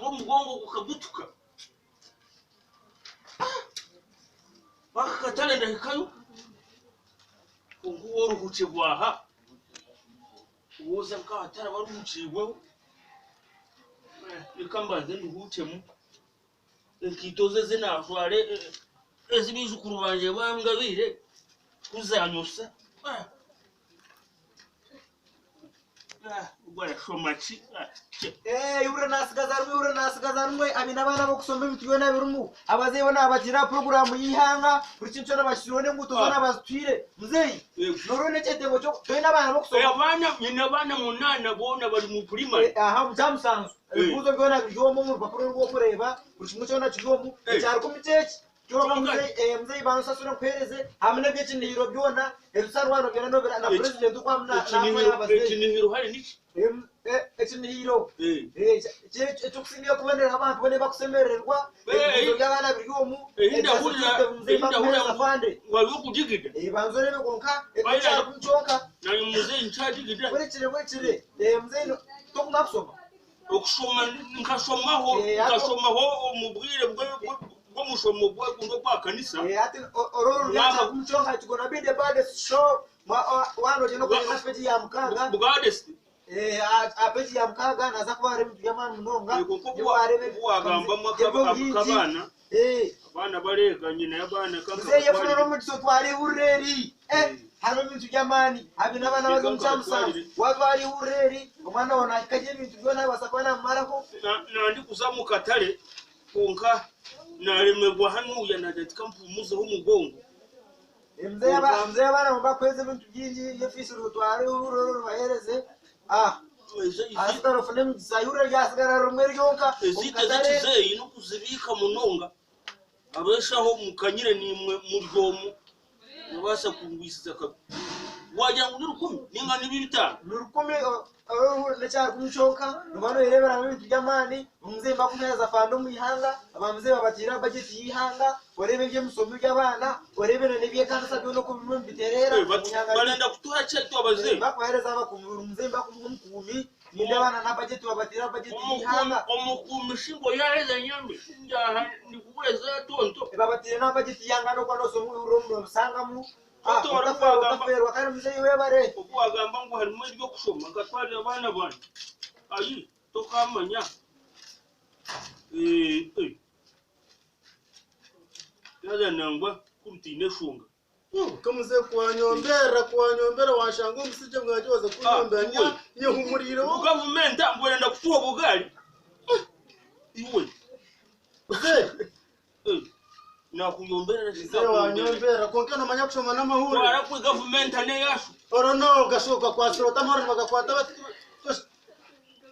Omugongo gukagutuka. Aka katare ndahikayo kwonka oruhukye bwaha woza nk'ahatare baruhukiibweho reka mbanze nduhuukyemu enkaito ze ezi naajwara ezi baijukuru bangye bangabiire ku zanyosa. Ihuriro nasigaza rimwe, ihuriro nasigaza rimwe, abaine abaana b'okushoma ebintu byona birimu. Abazaire boona babatire aha puroguraamu y'eihanga, buri kintu kyona bakitwireho n'enguuto zoona bazitwire. Muzeeyi, nooreeba n'ekyetengo ky'oku toine abaana b'okushoma? Abaana, nyine abaana munaana boona bari mu purimare. Aha omu kyamusanju, ebibuuzo byona biri omu omu rupapura oru orikureeba, buri kimwe kyona kiri omu. Ekyarukumi ky'eki, Kyonka muzeyi muzeyi banshasure nkuhereze hamwe n'ebyekinihiro byona ebisarwa nobyenda nobira na president oku amu nakuha abazeyi. Ekinihiro hari niki? Ekinihiro ekyokusingayo kuboneraho abantu boona ebakusemerererwa ebibuzo by'abaana biri omu muzeyi bakuhereza afande. Wari okudigida? Banza orebe kwonka ekyarukumi kyonka. Nanye muzeyi nkyadigida. Bwekire bwekire muzeyi tokumara kushoma? Okushoma nkashomaho nkashomaho omu bwire bw'omushomo gw'ogundi ogwa kanisa. Hati oru oruryakyera kumukyonka it's gonna be the baddest show waaba nogyenda okureba aha peegi ya mukaaga Baddest? Aha peegi ya mukaaga nihaza kuba hariho ebintu by'amaani munonga. Kwonka obu waagambamu ak'abaana, abaana bareega nyina y'abaana Muzeeyi efuna n'omugisha otware eihuriro eri. Hariho ebintu by'amaani. Haine abaana abari omu kyamusanju. Waatwara eihuriro eri, omwana waawe naahika gye ebintu byona abaasa kuba naamumaraho. Nandikuza omu katare kwonka naaremerwa hanuuya naagira nti ka mpuumuzeho omugongo. Muzeeyi abaana nibakuheereza ebintu bingi, efiisi otware eihuriro eri oribaheereze. Ahasigara ofune emigisha, eihuriro ryatsigara rimwe ryonka omu Eziitu katare. ez'ekizeeyi n'okuzibiika munonga. Abeshaho mukanyire naimwe muri omu mubaasa kungwisiza akabi. Waagira ngu ni rukumi nainga ni bitaano? Ni rukumi n'ekyarukumi kyonka nooba nooyereeberamu ebintu by'amaani. Omuzeeyi nibakuheereza fanda omu ihanga, abamuzeeyi babateera aha bajeti y'eihanga, oreebe eby'emisomo by'abaana, oreebe n'eby'ekanisa byona oku birimu nibitereera. Barenda kutuha ki itwe abazeeyi? Nibakuheereza abakuumi, buri muzeeyi nibakumuha omukuumi. Nindeeba na bajeti babateire aha bajeti y'eihanga. Omukuumi shi ngu yaaheza nyambe shi ndyaha ndikugura zaatonto. Babateire n'aha bajeti y'eihanga n'okuba noosoma oihurire omu nobisangamu. Otafeerwa kandi muzeeyi webare. Obu waagamba ngu harimu eby'okushoma nkatwarira abaana bangye, ayi tokaamanya. Yaaza nangwa ku rutaine nshonga. Ka muzeeyi ku wanyomberera ku wanyomberera wanshanga omu busingye bwangye waza kunyombera nyehumuriireho. Ngu gavumenti ngu erenda kutuha obugaari iwe. Muzeeyi. Naakuyomberera shi Muzeeyi wanyomberera kwonka noomanya kushoma n'amahurire. Twara kuri gavumenti n'eyaasu. Oro no gakwasire ota amahurire nibagakwata bati.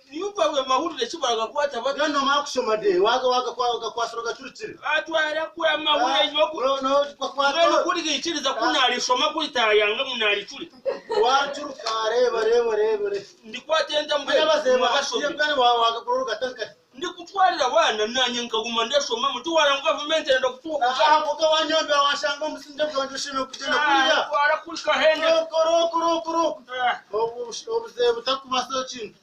Niyo amahurire eki baragakwata bata? Mbwenu noomanya kushoma de wagakwasire ogacurikire. Atwara kuri amahurire nyowe mbwenu kuri gaikiriza ku naarishoma kuri taayanga ngu naaricurika. Waaricuruka reeba reeba reeba reeba. Ndikwata enta Mbwenu abazeehe mbwenu mbashome. mbwenu wagakora orugatangate. Ndikutwarira abaana naanye nkaguma ndashomamu tiwaara ngu gavumenti erenda kutuha obugabe. Aha kwonka wanyombera wanshanga omu busingye bwangye oshemereire kugyenda kuriya. Twara kuri kahende. Roku roku roku roku. Obuzeehe butakubasaho kintu.